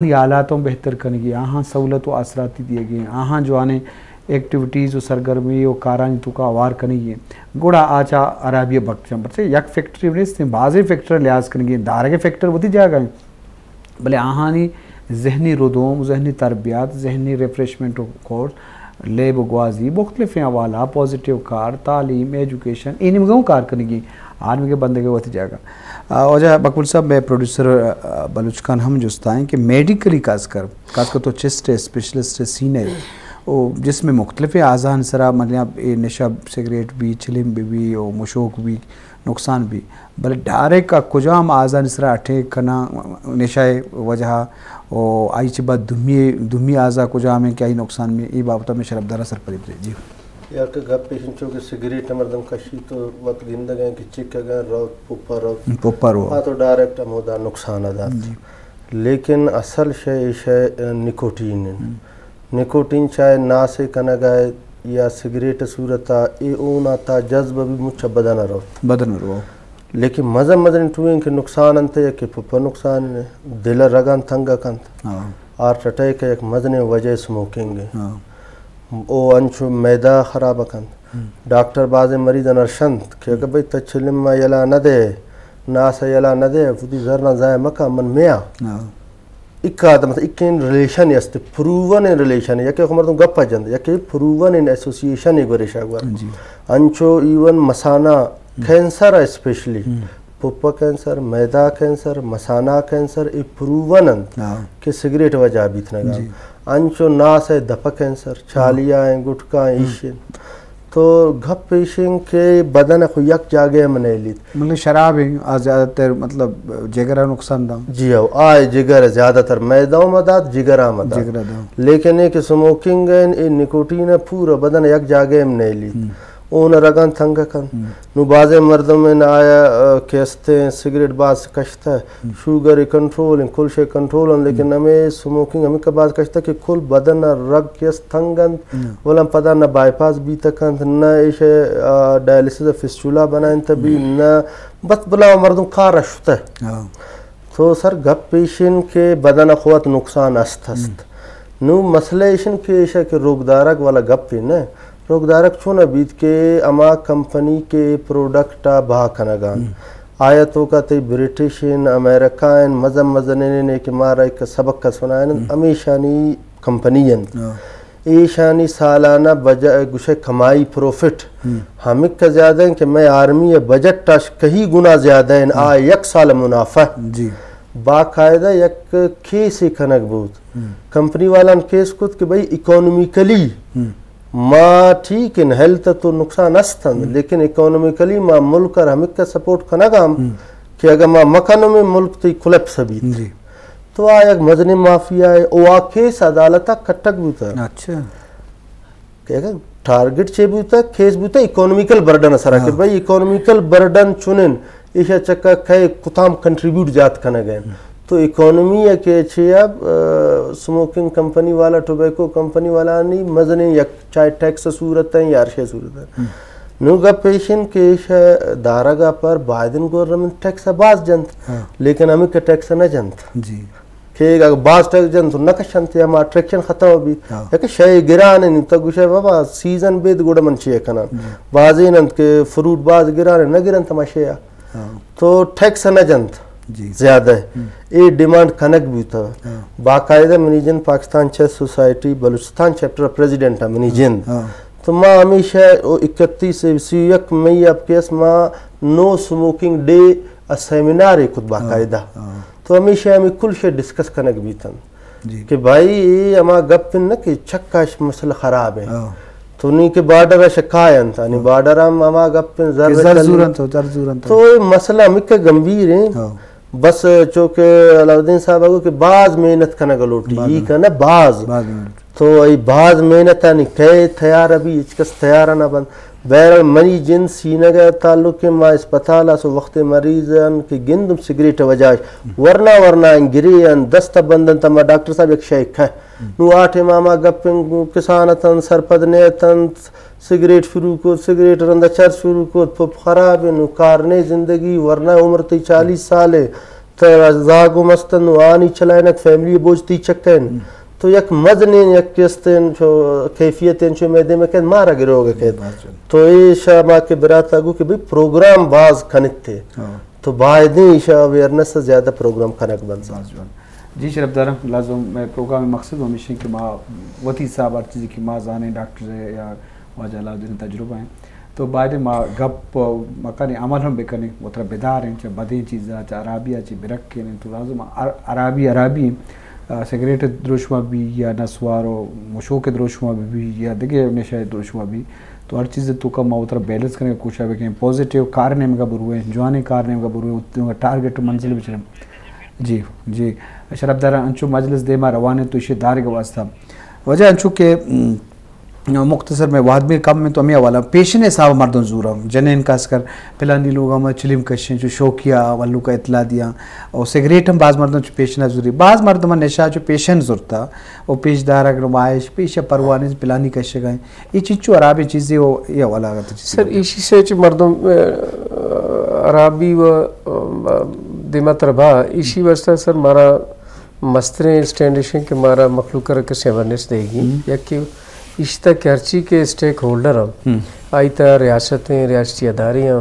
آہانی حالات ہم بہتر کنگی، آہاں سہولت و آسراتی دیگی، آہاں جوانیں ایکٹیویٹیز و سرگرمی و کارانی توکا ہوار کنگی۔ گڑا آ چا ہرابی بخت جاں، پرچہ یک فیکٹر نیست، بازیں فیکٹر لحاظ کنگی، دارگ فیکٹر وتی جاگہ ہیں، بلے آہانی ذہنی ردوم، ذہنی تربیت، ذہنی ریفریشمنٹ و کورس، لیب و گوازی، مختلفیں حوالہ، پازیٹیو کار، تعلیم، ایجوکیشن، اے نیمگا ہوں کار کنگی، آ نیمگا بندگ وتی جاگہ۔ آ، واجہ مقبول صاحب، مئے پروڈیوسر، آ، بلوچ خان ہم جستا ہیں کہ میڈیکلی خاص کر، خاص کر تو چیسٹ ہے، اسپیشلسٹ ہے، سینہ ہے، او جسم مختلف اعضاء سرا، مطلب، اے نشہ، سگریٹ بھی، چلم بھی، بھی، او مشوک بھی، نقصان بھی۔ بلے ڈائریکٹ آ کجام اعضاء سرا اٹیک کناں نشہ ءِ وجہ ءَ، و آئی چہ بعد دومی، دومی اعضاء کجام ہیں کہ آئی نقصان میں، اے بابت میں شرفدار سرپدی بدے۔ جی۔ یا کہ گپ ایش انت، چو کہ سگریٹ مردم کشی تو وت گندگ ہیں کہ چکگ ہیں، روت، پوپا روت۔ پوپا رو۔ آ تو ڈائریکٹ ہمودا نقصان دات۔ جی۔ لیکن اصل شے ایش ہے، نکوٹین ہے۔ ہم۔ نکوٹین چاہے ناسے کنگ ءَ یا سگریٹ صورت ءَ، اے اون ءَ تا جذب بھی مچ بدن ءَ روت۔ بدن ءَ رو۔ لیکن مزن مزن ٹوئیں کہ نقصان انت، یا کہ پپا نقصان ہے، دل ءِ رگان تنگ کنت۔ ہاں۔ ہارٹ اٹیک ءِ یک مزنیں وجہ سموکنگ ہے۔ ہاں۔ او انچو میدہ خراب کنت۔ ہم۔ ڈاکٹر بازیں مریض انرشنت کہ اگر بھئی تچلم ما یلا نہ دے، ناس یلا نہ دے، وتی زرنا ضائع مکا، من میا۔ ہاں۔ اکا دم، اکین ریلیشن است، پروون ریلیشن، یکے خو مردم گپ جند، یکے پروون ایسوسییشن گوریشا گور۔ جی۔ انچو ایون مسانا ہم۔ کینسر اسپیشلی، ہم۔ پپا کینسر، میدا کینسر، مسانا کینسر، اے پروون انت ہاں۔ کہ سگریٹ وجہ بیت نگا۔ جی۔ انچو ناس ہے دپ کینسر، چالیا ہیں، گٹکا ہیں، ہم۔ ایش ہیں۔ تو گپ ایش ہیں کہ بدن خو یک جاگہ ہم نیلیت۔ مطلب شراب ہیں، آ زیادہ تر مطلب جگر نقصان دا۔ جی ہو، آئے جگر زیادہ تر میدا ہم دات، جگر ہم دات۔ جگر دا۔ لیکن اے کہ سموکنگ ہے، اے نکوٹین ہے، پورا بدن یک جاگہ ہم نیلیت۔ ہم۔ اون رگان تنگ کنت۔ ہم۔ نو بازیں مردم ہیں آیا، آ، کہ استیں سگریٹ باز کشتہ، ہم۔ شوگر کنٹرول ہیں، کل شے کنٹرول ہیں، لیکن ہم۔ ہمیں سموکنگ ہمیں کہ باز کشتہ کہ کل بدن رگ کہ است تنگ انت، ہم۔ ولن پدا نہ بائی پاس بیت کنت، نہ ایش، آ، ڈائلسس فسچولا بنائنت بھی، ہم۔ نہ بس بلا مردم کار شتہ۔ ہاں۔ تو سر گپ ایش انت کہ بدن ءَ خو وت نقصان است است۔ ہم۔ نو مسئلہ ایش انت کہ ایشا کہ روگدارگ والا گپے نہ۔ روگدارگ چون بیت کہ اما کمپنی کہ پروڈکٹ ءَ بہا کنگان۔ ہم۔ آیا تو کا تئی برٹش ان، امریکہ ان، مزن مزنین کہ مارا ایک سبق کا سنائن، ہم۔ ہمیشانی کمپنی انت۔ ہاں۔ ایشانی سالانہ بجا-، گوشے کمائی، پروفٹ، ہم۔ ہمک زیادہ ہیں کہ میں آرمی بجٹ اش کئی گنا زیادہ ہیں، ہم۔ آ یک سال منافع۔ جی۔ باقاعدہ یک کیس کنگ بوت۔ ہم۔ کمپنی والان کیس کت کہ بھئی اکانومیکلی ہم۔ ما ٹھیک ہیں، ہیلتھ تو نقصان است انت، ہم۔ لیکن اکانومیکلی ما ملک ار ہمک سپورٹ کنگام ہم۔ کہ اگر ما مکنم ملک تی کولپس بیت۔ جی۔ تو آ یک مزنیں مافیا ہے، او آ کیس عدالت ءَ کٹگ بوتہ۔ اچھا۔ کہ اگر ٹارگٹ چے بوتہ، کیس بوتہ اکانومیکل برڈن سرا کہ ہاں۔ بھئی اکانومیکل برڈن چونن، ایشا چکا کئے کتام کنٹریبیوٹ جات کنگ ہے۔ ہم۔ تو اکانومی ہے کہ چے اب، آ، سموکنگ کمپنی والا، ٹوبیکو کمپنی والا نی مزنیں یک چاہے ٹیکس صورت ہیں یا ہر شے صورت ہیں۔ ہم۔ نو گپ ایش انت کہ ایش دارگا پر بائدن گورنمنٹ ٹیکس باز جنت، ہاں۔ لیکن ہمیں کہ ٹیکس نہ جنت۔ جی۔ کہ اگر باز ٹیکس جنت تو نہ کشنت یا ما اٹریکشن ختم بیت۔ ہاں۔ یک شے گران انت، تو گوشے بابا سیزن بید گڑا من چی کنن۔ جی۔ بازین انت کہ فروٹ باز گران انت، نہ گرنت ما شے۔ ہاں۔ تو ٹیکس نہ جنت۔ جی۔ زیادہ۔ ہم۔ اے ڈیمانڈ کنگ بوتہ۔ ہاں۔ باقاعدہ منی جند Pakistan chess society Balochistan chapter president ہے منی جند۔ ہاں۔ تو ما ہمیشہ او اکتیس، سی و یک مئی اب کیس ما نو سموکنگ ڈے ءِ سیمینار کت باقاعدہ۔ ہاں۔ تو ہمیشہ ہمیں کل شے ڈسکس کنگ بیتن۔ جی۔ کہ بھائی اے ہما گپ نہ کہ چکاش مسئلہ خراب ہے۔ ہاں۔ تو نی کہ بارڈر ءَ شکایت انت، یعنی ہاں۔ بارڈر ہم ہما گپ زر کہ زر چلی۔ زورن تو، زر زورن تو۔ تو اے مسئلہ ہمیں کہ گمبھیر ہیں۔ ہاں۔ بس چونکہ علاؤالدین صاحب گو کہ باز محنت کنگ لوٹی، باز ای محنت۔ کنہ باز۔ باز محنت۔ تو ای باز محنت آنی کئے تیار ابھی، ہچ کس تیار نہ بند۔ بہرحال منی جند سینگ ءِ تعلق کہ ما اسپتال ءَ سو وقت مریض ان کہ گندم سگریٹ وجہ اش۔ ورنا ورنا ان گری ان دست بندن تما ڈاکٹر صاحب یک شے کھہ۔ نو آ ٹائم ما گپیں گو کسان اتن، سرپد نہ اتن، سگریٹ شروع کت، سگریٹ رندا چرس شروع کت، پپ خراب ہے، نو کار نے زندگی، ورنا عمر تی چالیس سال ہے۔ ترا زاگ و مستن و آنی چلائنک، فیملی بوج تی چکین۔ تو یک مزنین یک استین چو کیفیت انچو میدے میں کہت مارا گروگ کہت۔ تو ایشا ما کہ براتا گو کہ بھئی پروگرام باز کنتے۔ تو بایدیں ایشا اویئرنس زیادہ پروگرام کنگ بنت۔ جی شرف دارم، لازم میں پروگرام مقصد ہمیش انت کہ ما وتی حساب ہر چیزی کہ ما زانیں ڈاکٹر یا واجہ علاؤالدین تجربہ ہیں، تو باید ما گپ مکانی عمل ہم بکنیں، وترا بداریں، چہ بدیں چیزا، چہ حرابیا چی برکینیں۔ تو لازم ہر-، حرابی حرابی ہیں، آ، سگریٹ دروشما بی یا نسوار و مشوک دروشما بی یا دگہ نشہ دروشما بی، تو ہر چیز تو کا ما وترا بیلنس کرنے کا کوشش بکنیں، پازیٹیو کار نیمگا برویں، جوانیں کار نیمگا برویں، اتنگا ٹارگٹ منزل بچریں۔ جی، جی۔ شرف دارا انچو مجلس دیما روان انت تو ایشی دارگ واسطہ۔ وجہ انچو کہ، م، مختصر میں وہد میں کم میں تو ہمیں حوالہ پیشن حساب مردم زورا جنین خاص کر پلانی لوگ ہم چلیم کشیں چو شوقیہ ولو کا اطلاع دیا اور سگریٹ ہم بعض مردم چو پیشن زوری، بعض مردم نشہ چو پیشن زورتا اور پیش دارگ نمائش پیش پروانی پلانی کشگائیں۔ یہ چیز چو حرابیں چیزیں ہو، یہ حوالہ اگر تو چیز سر، ایشی سے چہ مردم، آ، حرابی و، آ، دیما تربا، ایشی واسطہ سر مارا مستریں اسٹینڈ ایش انت کہ مارا مخلوق ء را کسے اویرنس دیگی۔ یک کہ ایشی تک کہ ہرچی کہ اسٹیک ہولڈر ہیں، آئی تا ریاست ہیں، ریاستی ادارے ہیں،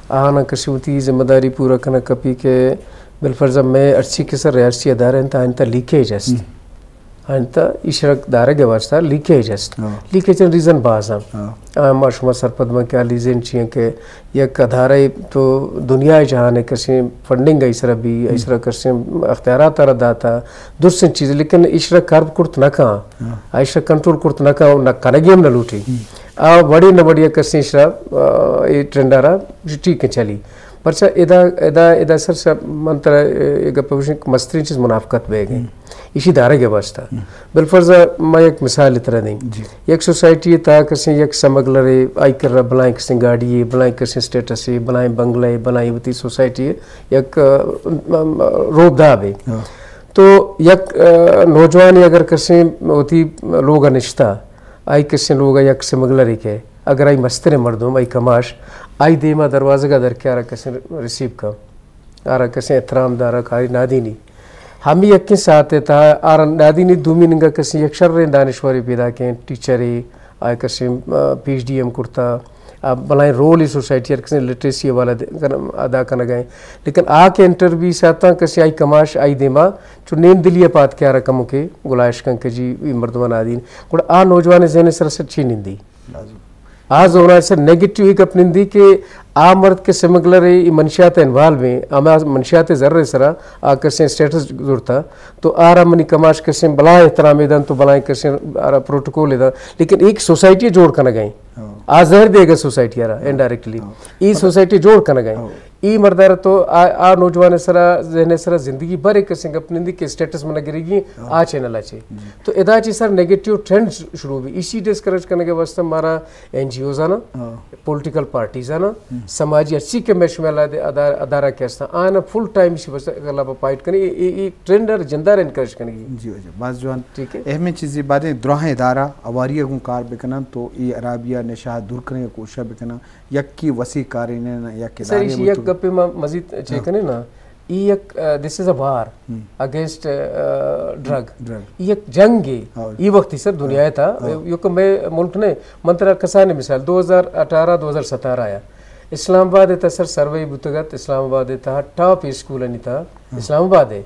آہانا کسے وتی ذمہ داری پورا کنگ کپی کہ بالفرض میں ہرچی کہ سر ریاستی ادارے ہیں، تا آئین تا لیکیج است۔ انت ایشرا دارگ ء واسطہ لیکیج است۔ لیکیج ء ریزن باز ہیں۔ آ، ما شما سرپد من کہ آ ریزن چی ہیں کہ یک ادارہ تو دنیا جہان ء کسیں فنڈنگ ء ایسرا بھی، ایسرا کسیں اختیارات ء را داتا، درستیں چیز، لیکن ایشرا کرب کرت نہ کاں۔ ایشرا کنٹرول کرت نہ کاں، نہ کنگی ہم نہ لوٹی۔ آ وڑی نہ وڑی کسیں ایشرا، آ، اے ٹرینڈ ء را ٹھیک چلی۔ پرچا ادا، ادا، ادا سر سب من ترا، اے، اے گپ گوشیں کہ مستریں چیز منافقت بیگ ہیں۔ ایشی دارگ ء واسطہ۔ بالفرض ما یک مثال ترا دیں۔ یک سوسائٹی ء تہا کسیں یک سمگلر ء آئی کرا بلائیں کسیں گاڑی ء، بلائیں کسیں سٹیٹس ء، بلائیں بنگلہ ء، بلائیں وتی سوسائٹی ء یک، ا، م، م، روب داب ء۔ تو یک، ا، نوجوان اگر کسیں وتی لوگ ء نشتہ، آئی کسیں لوگ ء یک سمگلر ء کہ اگر آئی مستریں مردم، آئی کماش، آئی دیما دروازگ ء در کہ آرا کسیں ریسیو کن، آرا کسیں احترام دارا، کاری نادینی۔ ہمی یکیں ساعت ء تہا آرا نادینی دومی ننگا کسیں یک شریں دانشورے پیدا کیں، ٹیچرے، آئی کسیں، آ، پی ایچ ڈی ہم کرتا، آ، بلائیں رولے سوسائٹی ہر کسیں لٹریسی حوالہ دے-، کن-، ادا کنگا ہیں۔ لیکن آ کہ انٹرویو ساتاں کسیں آئی کماش آئی دیما چو نیم دلی ء پاد کہ آرا کمو کہ گلائش کن کہ جی، ای مردمان نادین۔ گڑا آ نوجوان ذہن سر سر چی نندی؟ آ زونا سر نیگیٹو ای گپ نندی کہ آ مرد کہ سمگلر ء ای منشیات انوالو ہیں، ہما منشیات زر سرا آ کسیں سٹیٹس زورتا، تو آرا منی کماش کسیں بلائیں احترام دن، تو بلائیں کسیں آرا پروٹوکول دن، لیکن ایک سوسائٹی جوڑ کنگ ہیں۔ آ زہر دے گا سوسائٹی آرا انڈائریکٹلی۔ ای سوسائٹی جوڑ کنگ ہیں۔ ای مردار تو آ، آ نوجوان سرا، ذہن سرا زندگی بھر ایک کسیں گپ نندی کہ سٹیٹس من گریگی آ چینل آ چے۔ تو ادا چی سر نیگیٹو ٹرینڈ شروع بھی۔ اسی ڈسکریج کرنے کے واسطے ہمارا این جی اوز آنا، پولیٹیکل پارٹیز آنا، سماجی ہرچی کہ میں شمال ادار-، ادارہ کے ہستاں، آنا فل ٹائم اسی واسطے اگر لاپا فائٹ کریں، یہ، یہ، یہ ٹرینڈ اور جندار انکریج کرنے کی۔ جی، جی، باز جوان۔ ٹھیک ہے۔ اہمیں چیزیں بارے دراہیں ادارہ اواری گوں کار بکنن تو ای عرابیہ نشہ دور کرنے کی کوشش بکنن۔ یکے وسیع کاریں نہ، یک سر، ادارے ایشی یک بوتگ۔ گپے ما مزید چے ہاں۔ کنے نا، ای یک، آ، this is a war ہم۔ against، آ، drug۔ ڈرگ۔ ای یک جنگ ہے۔ ہاں۔ ای وقت سر دنیا ہاں۔ تھا، ہاں۔ یو کہ میں ملک نے، من ترا کسانی مثال، دو ہزار اٹھارہ، دو ہزار ستارہ آیا۔ اسلام آباد تا سر سروے بوتگت، اسلام آباد تا ٹاپ اسکول انی تھا، ہاں۔ اسلام آباد ہے۔